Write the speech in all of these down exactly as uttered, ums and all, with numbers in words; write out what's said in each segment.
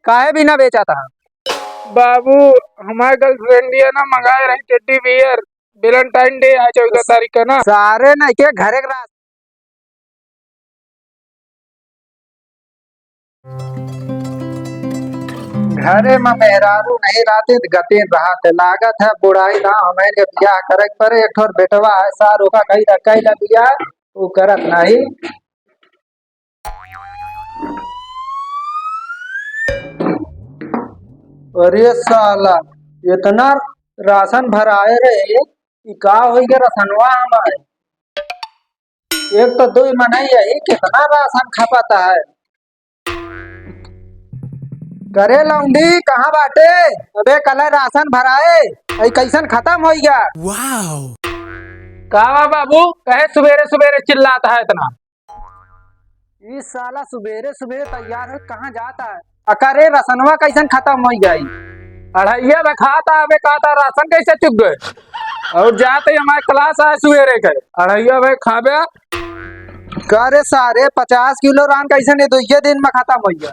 काहे बिना बेचा था? बाबू, हमार girlfriend है ना, मंगाए रही teddy bear, Valentine Day है चौदह तारीख का ना। सारे नहीं के घरे के रास घरे में मेहरारू नहीं रहती त गतीन रहत है। लागत है बुढ़ाई ना, हमें के बियाह करे के परे। एक ठोर बेटवा है सार, ओका कही दा, कही दा बियाह, उ करत नहीं। अरे साला, इतना राशन भराए रहे, ई का होई गया रसनवा हमारे? एक तो दुई मनई यही, कितना राशन खपत है। करे लौंडी, कहाँ बाटे? अबे कल राशन भराए, ई कैसन खत्म होई गया? का बा बाबू, कहे सुबेरे सुबेरे चिल्लात है इतना? ई साला सुबेरे सुबेरे तैयार हो कहाँ जात है? अका रे, रसनवा कैसन खत्म हो जाई? अढ़ैया बे खाता, अबे कहता राशन कैसे चुक गए? और जाते ही हमारे class आए सुबेरे के, अढ़ैया बे खाबे। का रे सारे, पचास किलो रान कैसे नहीं दुइये दिन में खत्म हो गया?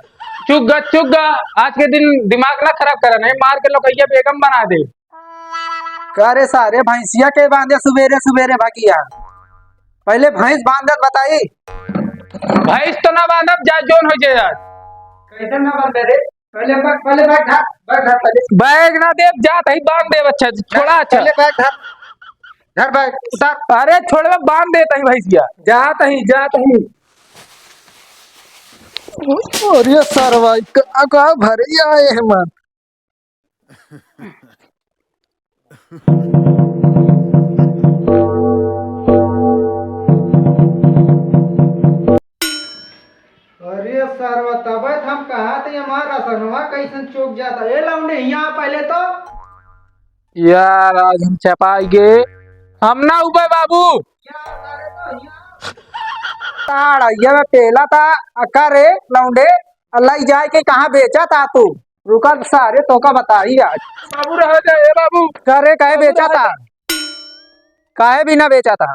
चुक गा, चुक गा, आज के दिन दिमाग ना खराब करा, नहीं मार के लोकैया बेगम बना दे। का रे सारे, भैंसिया के बांधे सुबेरे सुबेरे भगिया? पहले भैंस बांधत बताई। भैंस तो ना बांधब, जा जोन हो जाए आज। कैसे ना बांधे रे? पहले बैग, पहले बैग धर, बैग धर पहले। बैग ना देब, जात ही बांध देब। अच्छा, छोड़ा, अच्छा। पहले बैग धर, धर बैग, उतार। अरे छोड़बे, बांध देत ही भैंसिया। जात ही, जात ही। अरे सरवा, का, का भरे आए हैं मन। अरे सरवा, तबे त हम कहा थे, हमार रसनवा कैसन चुक जाता। ए लौंडे, हियाँ पहले तो। यार, आज हम चपाई गे। हम ना उबे बाबू। ताड़, ये मैं पेला था, अका रे लौंडे, अल्लाह ही जाए के कहाँ बेचा था तू? रुका सारे, तोका बताई आज। बाबू रह जा, ए बाबू। का रे, काहे बेचा था? काहे बिना बेचा था?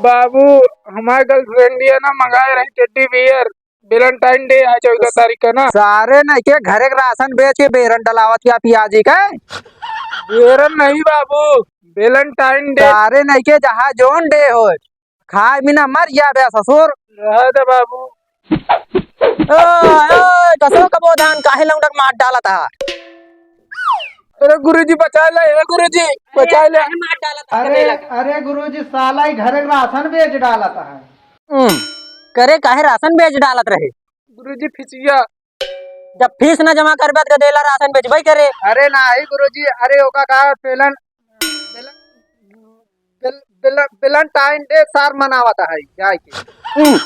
बाबू, हमार girlfriend है ना, मंगाए रही teddy bear, Valentine Day है चौदह तारीख का ना। सारे नहीं के घरे के राशन बेच के बेरन डलावत या पियाजी के? बेरन नहीं बाबू, Valentine Day। सारे नहीं के जहाँ जोन day हो, खाए बिना मर जाबे ससुर। रह दे बाबू। ओए, ओए, कसो कबो धान काहे लौंडक मार डालत हा? अरे गुरुजी बचा ले, ए गुरुजी बचा ले। काहे मार डालत हा? अरे, अरे गुरुजी, साला ही घरे के राशन बेच डालत है। हम्म, करे काहे राशन बेच डालत रहे? गुरुजी फीसिया। जब फीस ना जमा करबे त गदेला राशन बेचबे करे। अरे नाही गुरुजी, अरे ओका का पेलन, पेलन, पेल-, पेलन, Valentine Day सार मनावत है जाए के। हम्म,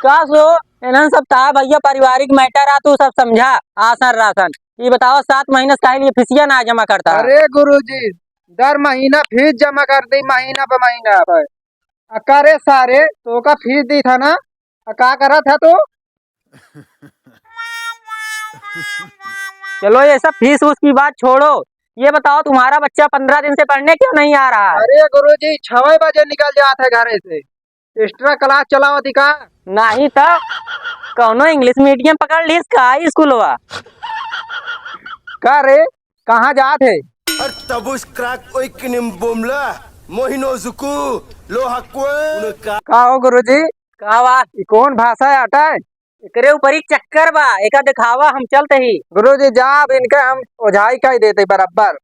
का सो, इन्हन सब ता भैया पारिवारिक matter आ, तू सब समझा, आसन रासन। ये बताओ, सात महीना से काहे लिए फीसिया ना जमा करता? अरे गुरुजी, दर महीना फीस जमा कर दी, महीना पे महीना पे। अका रे सारे, तोका फीस दी था ना, आ का करा था तू? चलो, ये सब फीस वूस की बात छोड़ो, ये बताओ, तुम्हारा बच्चा पन्द्रह दिन से पढ़ने क्यों नहीं आ रहा है? अरे गुरुजी, छवे बजे निकल जात है घरे से, extra class चलावत ही का? नहीं तो कौनो English medium पकड़ लीस का स्कूलवा? का रे, कहाँ जात है? अरे तबुस क्राक ओइकनिम बोमला, मोहिनो जुकू, लोहा कोन का? का हो गुरुजी? का बा? ई कौन भाषा है आटा है? एकरे ऊपर ही चक्कर बा, एका दिखावा, हम चलते ही। गुरुजी जा, अब इनके हम ओझाई कह देते बराबर।